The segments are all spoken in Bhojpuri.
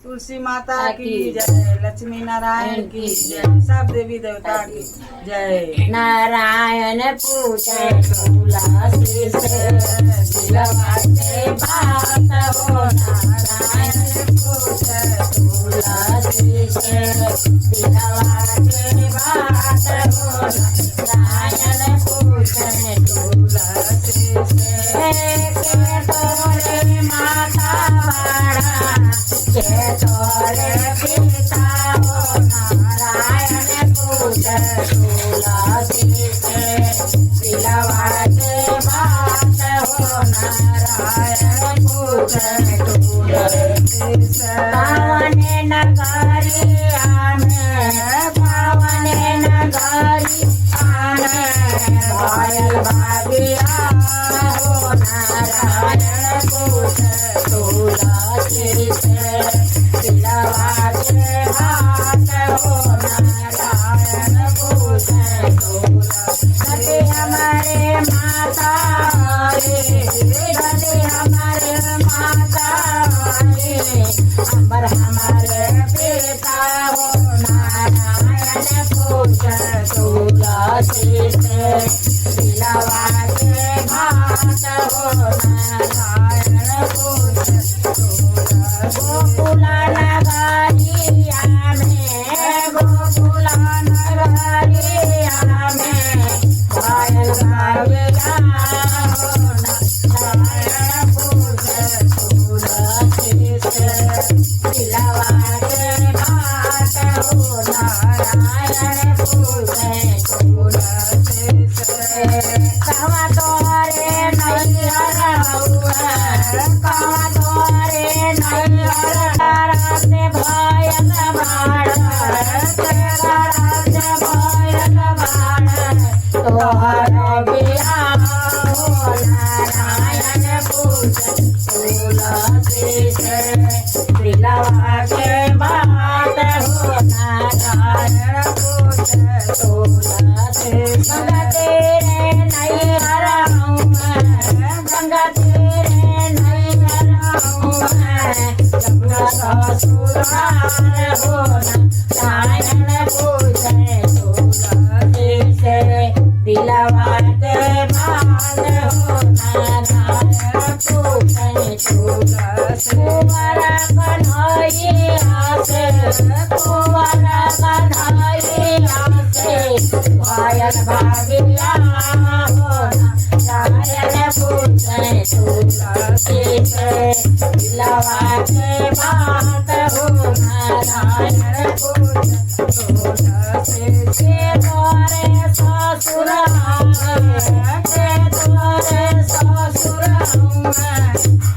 तुलसी माता की जय, लक्ष्मी नारायण की जय, सब देवी देवता की जय। नारायण पूछे तुलसी से दिलवा के बात हो। नारायण पूछे तुलसी से दिलवा के बात हो। नारायण पूछे तुलसी से के तोरे माता बाड़ा के तोरे पिता हो। नारायण पूछे तुलसी से दिलवा के बात हो। नारायण पूछे तुलसी से पावन नगरिया में, पावन नगरिया में भयल भागिया हो। नारायण पूछे तुलसी से दिलवा के बात हो। नारायण पूछे तुलसी हमारे माता रे, गति हमारे माता रे, अमर हमारे पिता हो। नारायण पूछे तुलसी से दिलवा के बात हो। नारायण पूछे गोकुला नगरिया में, गोकुला नगरिया में भयल भागिया हो। नारायण पूछे तुलसी से दिलवा के बात हो। नारायण पूछे तुलसी से कहवा तोरे नैहर हउआ, कहवा तोरे नैहर से भयल बाड़, तेरा से भयल बाड़ तोहर बियाह हो। नारायण पूछे तुलसी से दिलवा के बात हो। नारायण पूछे तुलसी गंगा तेरे नैहर हउआ, गंगा तेरे नैहर हउआ, गंगा ससुराल हो। नारायण पूछे तुलसी से दिलवा के बात हो। नारायण पूछे तुलसी कुंवर कन्हैया से, कुंवर कन्हैया से भयल भागिया हो। नारायण पूछे तुलसी से दिलवा के बात हो। नारायण पूछे तुलसी के तोरे ससुर के तोरे ससुर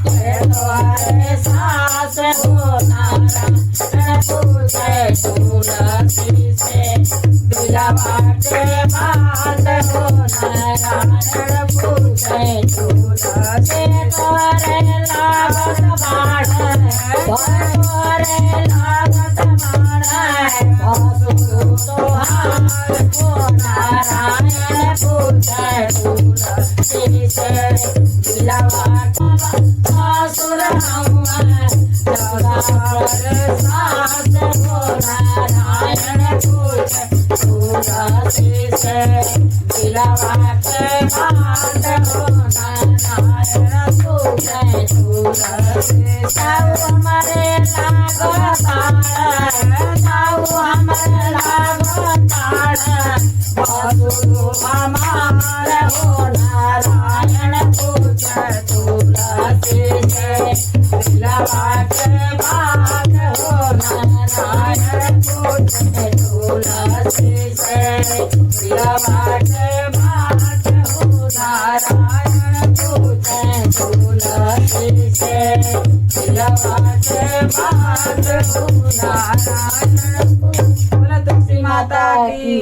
के तोरे सास हो। नारायण पूछे तुलसी से दिलवा के बात हो। नारायण पूछे तुलसी तोरे लागत बाढ़, तोरे लागत बाढ़ भसुर तोहार हो। नारायण पूछे तुलसी से दिलवा ससुर हउआ सास हो। नारायण पूछे तुलसी से दिलवा के बात हो। नारायण पूछे तुलसी साऊ हमारे लागताड़, साऊ हमारे लागताड़ भसुर हमार हो। नारायण पूछे तुलसी से दिलवा के बात हो। नारायण पूछे तुलसी से दिलवा के बात हो। नारायण पूछे तुलसी से दिलवा के बात हो। नारायण बोला तुलसी माता की।